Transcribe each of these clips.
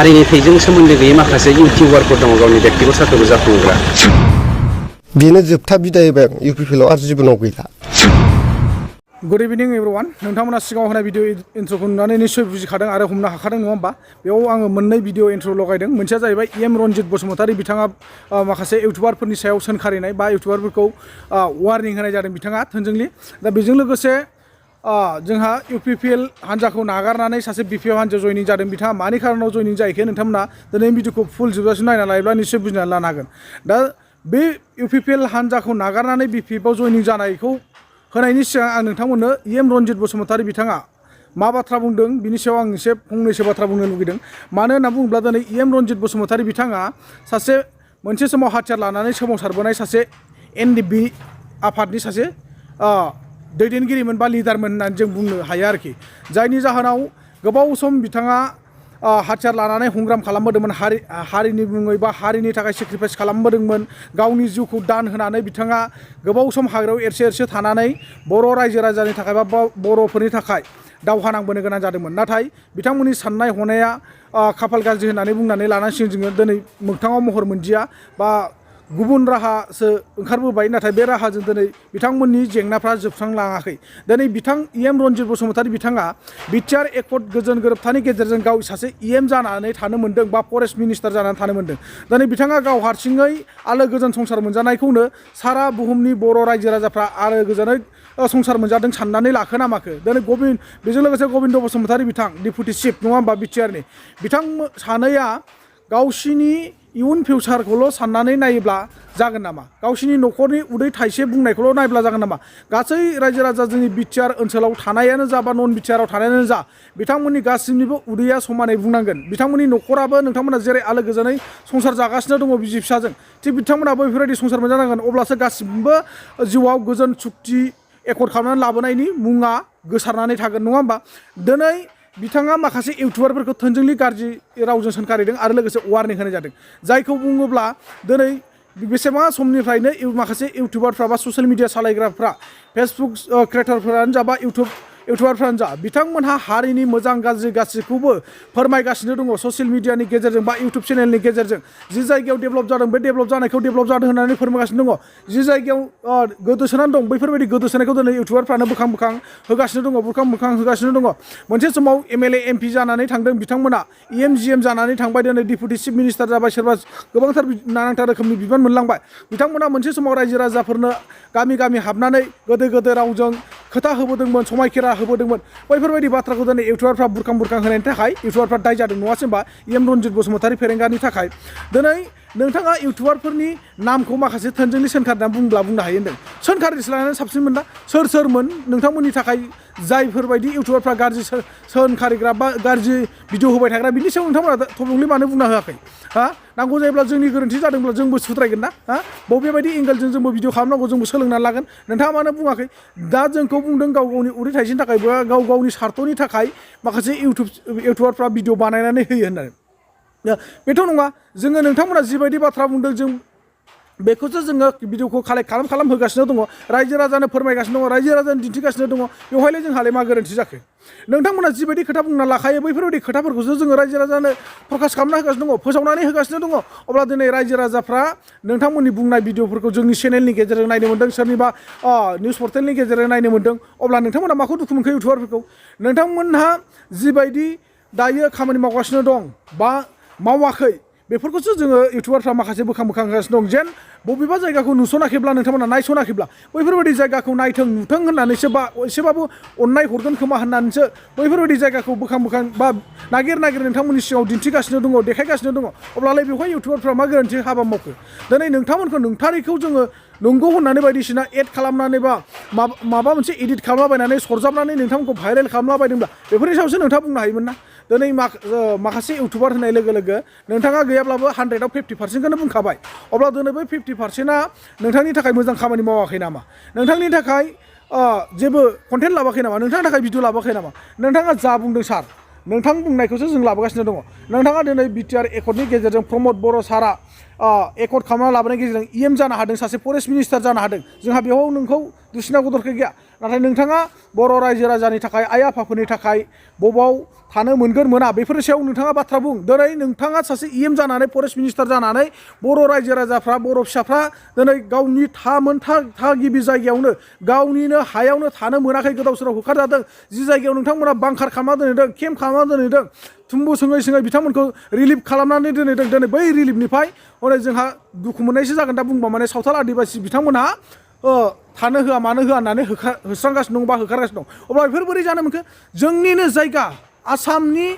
हारिनि थैजों सोमोन्दो गैयै माखासे इउटिउबारफोर दङ गावनि बेक्तिगत सार्थखौ जाफुंहोग्रा बेनो जोबथा बिदाय होबाय आं इउपिपिएलआव आरो जिबनाव गैला। गुड इभिनिं एभरिवान नोंथांमोना सिगाङाव होनाय भिडिअ इन्ट्र'खौ नुनानै निश्चय बुजिखादों आरो हमनो हाखादों नङा होमबा बेयाव आङो मोननै भिडिअ इन्ट्र' लगायदों मोनसेया जाहैबाय रन्जित बसुमतारी बिथाङा माखासे इउटिउबारफोरनि सायाव सोंखारिनाय बा इउटिउबारफोरखौ वार्निं होनाय जादों बिथाङा थोंजोंलि दा बेजों लोगोसे जोंहा इउपिपिएल हान्जाखौ नागारनानै सासे BPF हान्जायाव जयनिं जादों बिथाङा मानि खारनाव जयनिं जाहैखो नोंथांमोना दिनै भिडिअखौ फुल जोबजासिम नायना लायोब्ला निश्चय बुजिनानै लानो हागोन। दा बे इउपिपिएल हान्जाखौ नागारनानै BPF आव जयनिं जानायखौ होनायनि सिगां आं नोंथांमोननो रन्जित बसुमतारी बिथाङा मा बाथ्रा बुंदों बिनि सायाव आं एसे फंनैसो बाथ्रा बुंनो लुगैदों। मानो होनना बुङोब्ला दिनै रन्जित बसुमतारी बिथाङा सासे मोनसे समाव हाथियार लानानै सोमावसारबोनाय सासे NDP आफादनि सासे दैदेनगिरिमोन बा लिडारमोन होननानै जों बुंनो हायो आरोखि जायनि जाहोनाव गोबाव सम बिथाङा हाथियार लानानै संग्राम खालामबोदोंमोन हारिनि मुङै बा हारिनि थाखाय सेक्रिफाइस खालामबोदोंमोन गावनि जिउखौ दान होनानै बिथाङा गोबाव सम हाग्रायाव एरसे थानानै बर' रायजो राजानि थाखाय बा बर'फोरनि थाखाय दावहा नांबोनो गोनां जादोंमोन। नाथाय बिथांमोननि साननाय हनाया खाफाल गाज्रि होननानै बुंनानै लानांसिगोन जोङो दिनै मोगथाङाव महर मोनदिया बा गुबुन राहासो ओंखारबोबाय नाथाय बे राहाजों दिनै बिथांमोननि जेंनाफ्रा जोबस्रांलाङाखै। दिनै रन्जित बसुमतारी बिथाङा बिटिआर एकर्ड गोजोन गोरोबथानि गेजेरजों गाव सासे जानानै थानो मोन्दों बा फरेस्ट मिनिस्टार जानानै थानो मोन्दों। दिनै बिथाङा गाव हारसिङै आलो गोजोन संसार मोनजानायखौनो सारा बुहुमनि बर' रायजो राजाफ्रा आलो गोजोनै संसार मोनजादों साननानै लाखो ना माखो। दिनै बेजों लोगोसे गबिन्द बसुमतारी बिथां डिपुटि चिफ नङा होमबा बिटिआरनि बिथां सानैया गावसिनि इयुन फिउचारखौल' साननानै नायोब्ला जागोन नामा गावसिनि न'खरनि उदै थाइसे बुंनायखौल' नायब्ला जागोन नामा गासै रायजो राजा जोंनि बिटिआर ओनसोलाव थानायानो जा बा नन बिटिआराव थानायानो जा बिथांमोननि गासिनिबो उदैया समानै बुंनांगोन। बिथांमोननि न'खराबो नोंथांमोना जेरै आलो गोजोनै संसार जागासिनो दङ बिसि फिसाजों थिग बिथांमोनाबो बेफोरबायदि संसार मोनजानांगोन अब्लासो गासिबो जिउआव गोजोन सुक्ति एकर्ड खालामनानै लाबोनायनि मुङा गोसारनानै थागोन नङा होमबा। दिनै बिथाङा माखासे इउटिउबारफोरखौ थोंजोंलि गाज्रि रावजों सोंखारिदों आरो लोगोसे वार्निं होनाय जादों जायखौ बुङोब्ला दिनै बेसेबां समनिफ्रायनो माखासे इउटिउबारफ्रा बा ससियेल मिडिया सालायग्राफ्रा फेसबुक क्रिएटरफोरानो जा बा इउटिउबारफ्रानो जा बिथांमोनहा हारिनि मोजां गाज्रि गासैखौबो फोरमायगासिनो दङ ससियेल मिडियानि गेजेरजों बा इउटिउब चेनेलनि गेजेरजों जि जायगायाव डेभेलप जादों बे डेभेलप जानायखौ डेभेलप जादों होननानै फोरमायगासिनो दङ जि जायगायाव गोदोसोनानै दं बैफोरबायदि गोदोसोनायखौ दिनै इउटिउबारफ्रानो बोखां होगासिनो दङ बोखां होगासिनो दङ। मोनसे समाव MLA MP जानानै थांदों बिथांमोना GM जानानै थांबाय दिनै डिपुटि चिफ मिनिस्टार जाबाय सोरबा गोबांथार नानांथार रोखोमनि बिबान मोनलांबाय बिथांमोना मोनसे समाव रायजो राजाफोरनो गामि हाबनानै गोदो रावजों खोथा होबोदोंमोन समायखेरा होबोदोंमोन बैफोरबायदि बाथ्राखौ दिनै इउटिउबारफ्रा बुरखां होनायनि थाखाय इउटिउबारफ्रा दाय जादों नङासै होनबा रन्जित बसुमतारी फेरेंगानि थाखाय। दिनै नोंथाङा इउटिउबारफोरनि नामखौ माखासे थोंजोंलि सोंखारना बुंनो हायो होनदों सोंखारिस्लायनानै साबसिनमोन ना सोरमोन नोंथांमोननि थाखाय जायफोरबायदि इउटिउबारफ्रा गाज्रि सोंखारिग्रा बा गाज्रि भिडिअ होबाय थाग्रा बिनि सायाव नोंथांमोना थब्लंलि मानो बुंना होआखै नांगौ जायोब्ला जोंनि गोरोन्थि जादोंब्ला जोंबो सुद्रायगोन ना बबेबायदि एंगेलजों जोंबो भिडिअ खालामनांगौ जोंबो सोलोंनानै लागोन नोंथाङा मानो बुङाखै। दा जोंखौ बुंदों गावनि उदै थाइसेनि थाखायबो गावनि स्वार्थनि थाखाय माखासे इउटिउबारफ्रा भिडिअ बानायनानै होयो होननानै बेथ' नङा जोङो नोंथांमोना जिबायदि बाथ्रा बुंदों जों बेखौसो जोङो भिडिअखौ कालेक्ट खालाम होगासिनो दङ रायजो राजानो फोरमायगासिनो दङ रायजो राजानो दिन्थिगासिनो दङ बेवहायलाय जोंहालाय मा गोरोन्थि जाखो। नोंथांमोना जिबायदि खोथा बुंना लाखायो बैफोरबायदि खोथाफोरखौसो जोङो रायजो राजानो प्रकाश खालामना होगासिनो दङ फोसावनानै होगासिनो दङ अब्ला दिनै रायजो राजाफ्रा नोंथांमोननि बुंनाय भिडिअफोरखौ जोंनि चेनेलनि गेजेरजों नायनो मोन्दों सोरनिबा निउस पर्टेलनि गेजेरजों नायनो मोन्दों अब्ला नोंथांमोना माखौ दुखु मोनखो इउटिउबारफोरखौ नोंथांमोनहा जिबायदि दायो खामानि मावगासिनो दं बा मावाखै बेफोरखौसो जोङो इउटिउबारफ्रा माखासे बोखां होगासिनो दं जेन बबेबा जायगाखौ नुसनाखैब्ला नोंथांमोना नायसनाखैब्ला बैफोरबायदि जायगाखौ नायथों नुथों होननानैसो बा एसेबाबो अननाय हरगोन खोमा होननानैसो बैफोरबायदि जायगाखौ बोखां बा नागिर नोंथांमोननि सिगाङाव दिन्थिगासिनो दङ देखायगासिनो दङ अब्लालाय बेवहाय इउटिउबारफ्रा मा गोरोन्थि हाबा मावखो। दिनै नोंथांमोनखौ नोंथारैखौ जोङो नंगौ होननानै बायदिसिना एड खालामनानै बा माबा मोनसे एडिट खालामलाबायनानै सरजाबनानै नोंथांमोनखौ भाइरेल खालामलाबायदोंब्ला बेफोरनि सायावसो नोंथाङा बुंनो हायोमोन ना। दिनै माखासे इउटिउबार होनाय लोगो नोंथाङा गैयाब्लाबो 100आव 50%खौनो बुंखाबाय अब्ला दिनै बै 50%आ नोंथांनि थाखाय मोजां खामानि मावाखै नामा नोंथांनि थाखाय जेबो कन्टेन्ट लाबाखै नामा नोंथांनि थाखाय भिडिअ लाबाखै नामा नोंथाङा जा बुंदों सार नोंथां बुंनायखौसो जों लाबोगासिनो दङ नोंथाङा दिनै बिटिआर एकर्डनि गेजेरजों प्रमद बर' सारा एकर्ड खालामना लाबोनायनि गेजेरजों जानो हादों सासे फरेस्ट मिनिस्टार जानो हादों जोंहा बेयाव नोंखौ दुसिनांगौ दरखार गैया नाथाय नोंथाङा बर' रायजो राजानि थाखाय आइ आफाफोरनि थाखाय बबाव थानो मोनगोन मोना बेफोरनि सायाव नोंथाङा बाथ्रा बुं दिनै नोंथाङा सासे EM जानानै फरेस्ट मिनिस्टार जानानै बर' रायजो राजाफ्रा बर' फिसाफ्रा दिनै गावनि थागिबि जायगायावनो गावनिनो हायावनो थानो मोनाखै गोदाव सोराव होखारजादों जि जायगायाव नोंथांमोना बांखार खालामना दोनहैदों केम्प खालामना दोनहैदों थुम्बु सोङै सोङै बिथांमोनखौ रिलिफ खालामनानै दोनहैदों दिनै बै रिलिफनिफ्राय हनै जोंहा दुखु मोननायसो जागोन दा बुंबा माने सावथाल आदिबासि बिथांमोनहा थानो होआ मानो होआ होननानै होस्रांगासिनो दं बा होखारगासिनो दं अब्ला बेफोर बोरै जानो मोनखो जोंनिनो जायगा आसामनि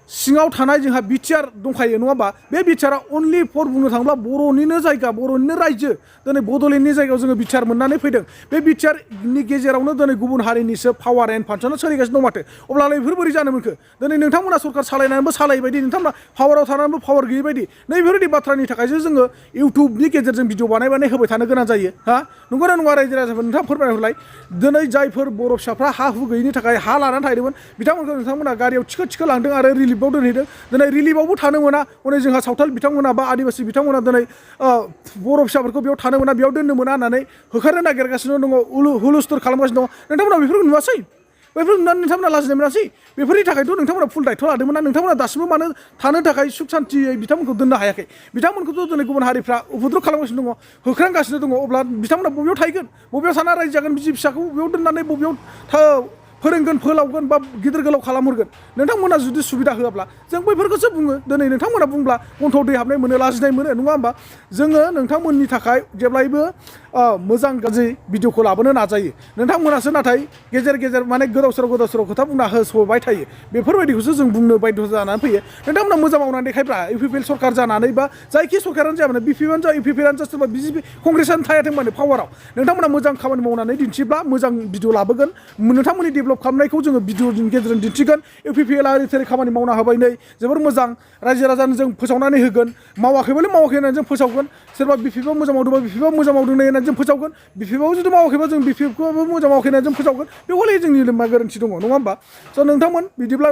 सिङाव थानाय जोंहा बिटिआर दंखायो नङा होमबा बे बिटिआरा अनलि फर बुंनो थाङोब्ला बर'निनो जायगा बर'निनो रायजो दिनै बड'लेण्डनि जायगायाव जोङो बिटिआर मोननानै फैदों बे बिटिआरनि गेजेरावनो दिनै गुबुन हारिनिसो पावार एन्ड फांसना सोलिगासिनो दं माथो अब्लालाय बेफोर बोरै जानो मोनखो दिनै नोंथांमोना सरकार सालायनानैबो सालायै बायदि नोंथांमोना पावाराव थानानैबो पावार गैयै बायदि नैबेफोरबायदि बाथ्रानि थाखायसो जोङो इउटुबनि गेजेरजों भिडिअ बानाय होबाय थानो गोनां जायो हा नंगौना नङा रायजो राजाफोर नोंथाङा फोरमायहरलाय दिनै जायफोर बर' फिसाफ्रा हा हु गैयिनि थाखाय हा लानानै थाहैदोंमोन बिथांमोनखौ नोंथांमोना गारियाव थिखो लांदों आरो रिलिफआव दोनहैदों दिनै रिलिफआवबो थानो मोना हनै जोंहा सावथाल बिथांमोना बा आदिबासि बिथांमोना दिनै बर' फिसाफोरखौ बेयाव थानो मोना बेयाव दोननो मोना होननानै होखारनो नागिरगासिनो दङ हुलुस्थुर खालामगासिनो दङ नोंथांमोना बेफोरखौ नुवासै बेफोर नुनानै नोंथांमोना लाजिनाय मोनासै बेफोरनि थाखायथ' नोंथांमोना फुल दायथ' लादोंमोन ना नोंथांमोना दासिमबो मानो थानो थाखाय सुख सान्थियै बिथांमोनखौ दोननो हायाखै बिथांमोनखौथ' दिनै गुबुन हारिफ्रा उपद्रब खालामगासिनो दङ होख्रांगासिनो दङ अब्ला बिथांमोना बबेयाव थाहैगोन बबेयाव थाना रायजो जागोन बिसि फिसाखौ बबेयाव दोननानै बबेयाव फोरोंगोन फोलावगोन बा गिदिर गोलाव खालामहरगोन नोंथांमोना जुदि सुबिदा होआब्ला जों बैफोरखौसो बुङो दिनै नोंथांमोना बुंब्ला गन्थ'आव दै हाबनाय मोनो लाजिनाय मोनो नङा होमबा जोङो नोंथांमोननि थाखाय जेब्लायबो मोजां गाज्रि भिडिअखौ लाबोनो नाजायो नोंथांमोनासो नाथाय गेजेर गेजेर माने गोदाव सोराव खोथा बुंना होसोबाय थायो बेफोरबायदिखौसो जों बुंनो बाध्य जानानै फैयो नोंथांमोना मोजां मावनानै देखायब्रा इउपिपिएल सरकार जानानै बा जायखि सरकारानो जाया माने BPFआनो जा इउपिपिएलआनो जा सोरबा बिजेपि कंग्रेसआनो थायाथों माने पावाराव नोंथांमोना मोजां खामानि मावनानै दिन्थिब्ला मोजां भिडिअ लाबोगोन नोंथांमोननि डेभेलप खालामनायखौ जोङो भिडिअनि गेजेरजों दिन्थिगोन इउपिपिएलआ ओरै खामानि मावना होबाय नै जोबोर मोजां रायजो राजानो जों फोसावनानै होगोन मावाखैबालाय मावाखै होननानै जों फोसावगोन सोरबा BPFआव मोजां मावदोंबा BPFआव मोजां मावदों होननानै जों फोसावगोन BPFआव जुदि मावाखैबा जों BPFखौबो मोजां मावाखै होननानै जों फोसावगोन बेवहाय जोंनि मा गोरोन्थि दङ नङा होमबा स' नोंथांमोन बिदिब्ला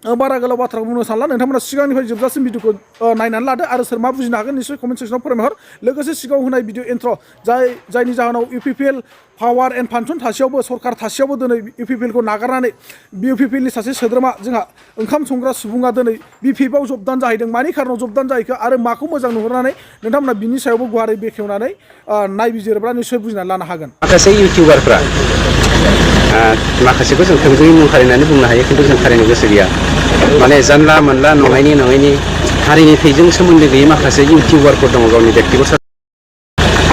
बारा गोलाव बाथ्राखौ बुंनो सानला नोंथांमोना सिगांनिफ्राय जोबजासिम भिडिअखौ नायनानै लादो आरो सोर मा बुजिनो हागोन निश्चय कमेन्ट सेक्सनाव फोरमायहर लोगोसे सिगाङाव होनाय भिडिअ इन्ट्र जायनि जाहोनाव इउपिपिएल पावार एन्ड फांसन थासेयावबो सरकार थासेयावबो दिनै इउपिपिएलखौ नागारनानै इउपिपिएलनि सासे सोद्रोमा जोंहा ओंखाम संग्रा सुबुङा दिनै BPFआव जबदान जाहैदों मानि खारनाव जबदान जाहैखो आरो माखौ मोजां नुहुरनानै नोंथांमोना बिनि सायावबो गुवारै बेखेवनानै नायबिजिरोब्ला निश्चय बुजिनानै लानो हागोन माखासे इउटिउबारफ्रा माखासेखौ जों थोंजोङै मुं खारिनानै बुंनो हायो खिन्थु जों खारिनो गोसो गैया माने जानला मोनला नङैनि हारिनि थैजों सोमोन्दो गैयै माखासे इउटिउबारफोर दङ गावनि बेक्तिगत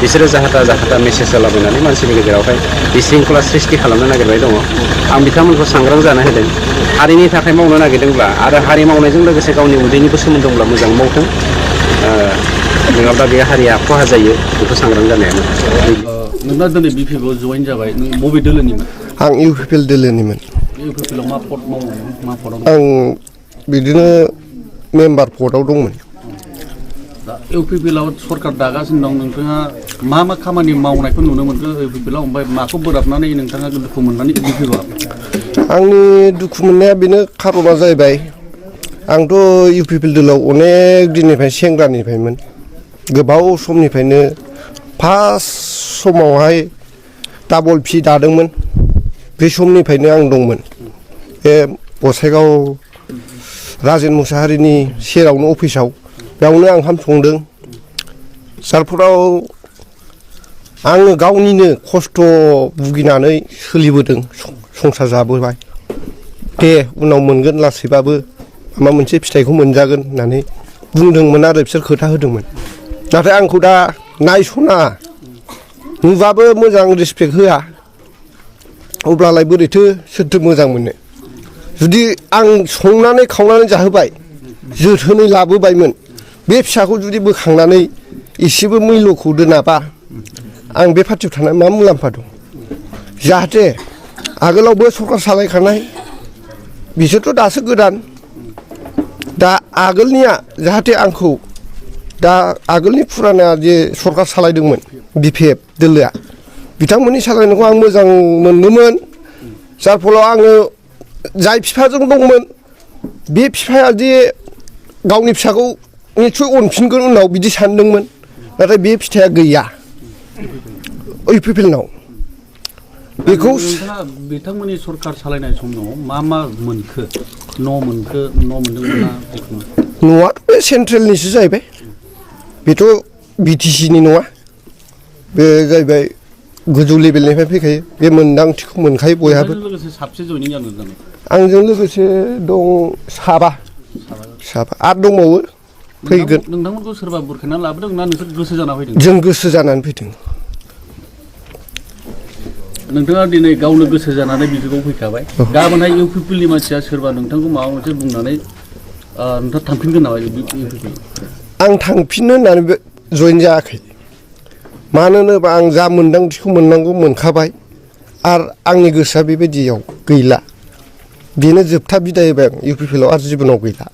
बिसोरो जाहाथा मेसेज लाबोनानै मानसिनि गेजेरावहाय बिशृंखला सृष्टि खालामनो नागिरबाय दङ आं बिथांमोनखौ सांग्रां जानो होदों हारिनि थाखाय मावनो नागिरदोंब्ला आरो हारि मावनायजों लोगोसे गावनि उदैनिबो सोमोन्दो दंब्ला मोजां मावथों नङाब्ला बे हारिया खहा जायो बेखौ सांग्रां जानायानो नोंना दिनै BPFआव जइन जाबाय नों बबे दोलोनिमोन आं इउपिपिएल दोलोनिमोन इउपिपिएलआव मा पद मावोमोन मा पदआव आं बिदिनो मेम्बार पदआव दंमोन दा इउपिपिएलआव सरकार दागासिनो दं नोंथाङा मा खामानि मावनायखौ नुनो मोनखो इउपिपिएलआव ओमफ्राय माखौ बोराबनानै नोंथाङा दुखु मोननानै BPFआव आंनि दुखु मोननाया बेनो खार'ना जाहैबाय आंथ' इउपिपिएल दोलोआव अनेक दिननिफ्राय सेंग्रानिफ्रायमोन गोबाव समनिफ्रायनो फार्स्ट समावहाय डाबल फि दादोंमोन बे समनिफ्रायनो आं दंमोन बे गसाइगाव राजेन मुसाहारिनि सेरावनो अफिसाव बेयावनो आं ओंखाम संदों जारफोराव आङो गावनिनो खस्थ' भुगिनानै सोलिबोदों संसार जाबोबाय दे उनाव मोनगोन लासैबाबो माबा मोनसे फिथाइखौ मोनजागोन होननानै बुंदोंमोन आरो बिसोर खोथा होदोंमोन नाथाय आंखौ दा नायस'ना नुबाबो मोजां रिसपेक्ट होआ अब्लालाय बोरैथो सोरथो मोजां मोनो जुदि आं संनानै खावनानै जाहोबाय जोथोनै लाबोबायमोन बे फिसाखौ जुदि बोखांनानै एसेबो मैल'खौ दोनाबा आं बे पार्टियाव थानानै मा मुलाम्फा दं जाहाथे आगोलावबो सरकार सालायखानाय बिसोरथ' दासो गोदान दा आगोलनिया जाहाथे आंखौ दा आगोलनि फुराना जे सरकार सालायदोंमोन BPF दोलोआ बिथांमोननि सालायनायखौ आं मोजां मोनोमोन जार फलाव आङो जाय बिफाजों दंमोन बे बिफाया जे गावनि फिसाखौ निस्सय अनफिनगोन उनाव बिदि सानदोंमोन नाथाय बे फिथाइया गैया इउपिपिएलनाव बेखौ नोंथाङा बिथांमोननि सरखार सालायनाय समाव मा मोनखो न' मोनदोंमोन जिखुनु न'आथ' बे सेन्ट्रेलनिसो जाहैबाय बेथ' बिटिसिनि नङा बे जाहैबाय गोजौ लेभेलनिफ्राय फैखायो बे मोन्दांथिखौ मोनखायो बयहाबो लोगोसे साबसे जयनिं जादों आंजों लोगोसे दं साबा 8 दंबावो फैगोन नोंथांमोनखौ सोरबा बुरखायनानै लाबोदों ना नोंसोर गोसो जाना फैदों जों गोसो जानानै फैदों नोंथाङा दिनै गावनो गोसो जानानै बिजौआव फैखाबाय गाबोनहाय इउपिपिएलनि मानसिया सोरबा नोंथांखौ माबा मोनसे बुंनानै नोंथाङा थांफिनगोन नामा इउपिपिएल आं थांफिननो होननानै जयेन जायाखै मानो होनोबा आं जा मोन्दांथिखौ मोननांगौ मोनखाबाय आरो आंनि गोसोआ बेबायदियाव गैला बेनो जोबथा बिदाय होबाय आं इउपिपिएलआव आरो जिबनाव गैला